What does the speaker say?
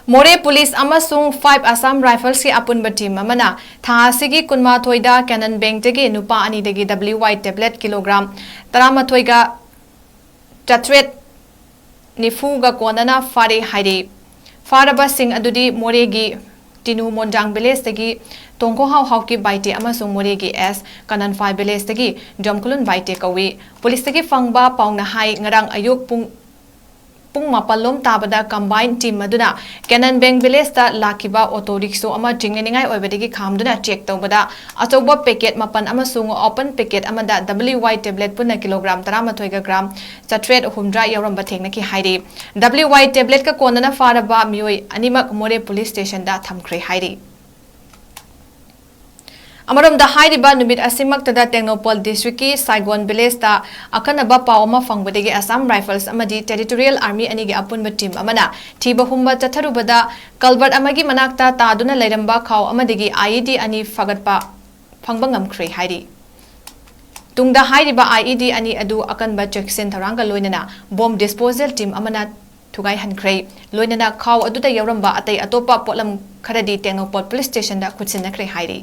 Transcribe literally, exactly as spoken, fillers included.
ꯃꯣꯔꯦ ꯄꯨꯂꯤꯁ ꯑꯃꯁꯨꯡ ꯐꯥꯏꯚ ꯑꯁꯥꯝ ꯔꯥꯏꯐꯜꯁꯀꯤ ꯑꯄꯨꯟꯕ ꯇꯤꯝ ꯑꯃꯅ ꯊꯥ ꯑꯁꯤꯒꯤ ꯀꯨꯟꯃꯥꯊꯣꯏꯗ ꯀꯦꯅꯟ ꯕꯦꯡꯛꯇꯒꯤ ꯅꯨꯄꯥ ꯑꯅꯤꯗꯒꯤ ꯗꯕ꯭ꯂꯤꯎ ꯋꯥꯏ ꯇꯦꯕ꯭ꯂꯦꯠ ꯀꯤꯂꯣꯒ꯭ꯔꯥꯝ ꯇꯔꯥꯃꯥꯊꯣꯏꯒ ꯆꯥꯇ꯭ꯔꯦꯠ ꯅꯤꯐꯨꯒ ꯀꯣꯟꯅꯅ ꯐꯥꯔꯦ ꯍꯥꯏꯔꯤ꯫ ꯐꯥꯔꯕꯁꯤꯡ ꯑꯗꯨꯗꯤ ꯃꯣꯔꯦꯒꯤ ꯇꯤꯅꯨ ꯃꯣꯟꯖꯥꯡ ꯚꯤꯂꯦꯖꯇꯒꯤ ꯇꯣꯡꯈꯣꯍꯥꯎ ꯍꯥꯎꯀꯤꯞ ꯕꯥꯏꯇꯦ ꯑꯃꯁꯨꯡ ꯃꯣꯔꯦꯒꯤ ꯑꯦꯁ ꯀꯅꯟꯐꯥꯏ ꯚꯤꯂꯦꯖꯇꯒꯤ ꯖꯣꯝꯈꯨꯂꯨꯟ ꯕꯥꯏꯇꯦ ꯀꯧꯏ꯫ ꯄꯨꯂꯤꯁꯇꯒꯤ ꯐꯪꯕ ꯄꯥꯎꯅ ꯍꯥꯏ, ꯉꯔꯥꯡ ꯑꯌꯨꯛ ꯄꯨꯡ ꯄꯨꯡ ꯃꯥꯄꯜ ꯂꯣꯝ ꯇꯥꯕꯗ ꯀꯝꯕꯥꯏꯟ ꯇꯤꯝ ꯑꯗꯨꯅ ꯀꯦꯅꯟ ꯕꯦꯡ ꯚꯤꯂꯦꯖꯇ ꯂꯥꯛꯈꯤꯕ ꯑꯣꯇꯣ ꯔꯤꯛꯁꯣ ꯑꯃ ꯆꯤꯡꯅꯅꯤꯡꯉꯥꯏ ꯑꯣꯏꯕꯗꯒꯤ ꯈꯥꯝꯗꯨꯅ ꯆꯦꯛ ꯇꯧꯕꯗ ꯑꯆꯧꯕ ꯄꯦꯀꯦꯠ ꯃꯥꯄꯜ ꯑꯃꯁꯨꯡ ꯑꯣꯄꯟ ꯄꯦꯀꯦꯠ ꯑꯃꯗ ꯗꯕ꯭ꯂꯤꯎ ꯋꯥꯏ ꯇꯦꯕ꯭ꯂꯦꯠ ꯄꯨꯟꯅ ꯀꯤꯂꯣꯒ꯭ꯔꯥꯝ ꯇꯔꯥꯃꯥꯊꯣꯏꯒ ꯒ꯭ꯔꯥꯝ ꯆꯥꯇ꯭ꯔꯦꯠ ꯍꯨꯝꯗ꯭ꯔꯥ ꯌꯥꯎꯔꯝꯕ ꯊꯦꯡꯅꯈꯤ ꯍꯥꯏꯔꯤ꯫ ꯗꯕ꯭ꯂꯤꯎ ꯋꯥꯏ ꯇꯦꯕ꯭ꯂꯦꯠꯀ ꯀꯣꯟꯅꯅ ꯐꯥꯔꯕ ꯃꯤꯑꯣꯏ ꯑꯅꯤꯃꯛ ꯃꯣꯔꯦ ꯄꯨꯂꯤꯁ ꯁ꯭ꯇꯦꯁꯟꯗ ꯊꯝꯈ꯭ꯔꯦ ꯍꯥꯏꯔꯤ꯫ ꯑꯃꯔꯣꯝꯗ ꯍꯥꯏꯔꯤꯕ ꯅꯨꯃꯤꯠ ꯑꯁꯤꯃꯛꯇꯗ ꯇꯦꯡꯅꯧꯄꯜ ꯗꯤꯁꯇ꯭ꯔꯤꯛꯀꯤ ꯁꯥꯏꯒꯣꯟ ꯚꯤꯂꯦꯖꯇ ꯑꯈꯟꯅꯕ ꯄꯥꯎ ꯑꯃ ꯐꯪꯕꯗꯒꯤ ꯑꯁꯥꯝ ꯔꯥꯏꯐꯜꯁ ꯑꯃꯗꯤ ꯇꯦꯔꯤꯇꯣꯔꯤꯌꯦꯜ ꯑꯥꯔꯃꯤ ꯑꯅꯤꯒꯤ ꯑꯄꯨꯟꯕ ꯇꯤꯝ ꯑꯃꯅ ꯊꯤꯕ ꯍꯨꯝꯕ ꯆꯠꯊꯔꯨꯕꯗ ꯀꯜꯚꯔꯠ ꯑꯃꯒꯤ ꯃꯅꯥꯛꯇ ꯇꯥꯗꯨꯅ ꯂꯩꯔꯝꯕ ꯈꯥꯎ ꯑꯃꯗꯒꯤ ꯑꯥꯏꯏꯗꯤ ꯑꯅꯤ ꯐꯒꯠꯄ ꯐꯪꯕ ꯉꯝꯈ꯭ꯔꯦ ꯍꯥꯏꯔꯤ꯫ ꯇꯨꯡꯗ ꯍꯥꯏꯔꯤꯕ ꯑꯥꯏꯏꯗꯤ ꯑꯅꯤ ꯑꯗꯨ ꯑꯀꯟꯕ ꯆꯦꯛꯁꯤꯟ ꯊꯧꯔꯥꯡꯒ ꯂꯣꯏꯅꯅ ꯕꯣꯝ ꯗꯤꯁꯄꯣꯖꯦꯜ ꯇꯤꯝ ꯑꯃꯅ ꯊꯨꯒꯥꯏꯍꯟꯈ꯭ꯔꯦ꯫ ꯂꯣꯏꯅꯅ ꯈꯥꯎ ꯑꯗꯨꯗ ꯌꯥꯎꯔꯝꯕ ꯑꯇꯩ ꯑꯇꯣꯞꯄ ꯄꯣꯠꯂꯝ ꯈꯔꯗꯤ ꯇꯦꯡꯅꯧꯄꯜ ꯄꯨꯂꯤꯁ ꯁ꯭ꯇꯦꯁꯟꯗ ꯈꯨꯠꯁꯤꯟꯅꯈ꯭ꯔꯦ ꯍꯥꯏꯔꯤ꯫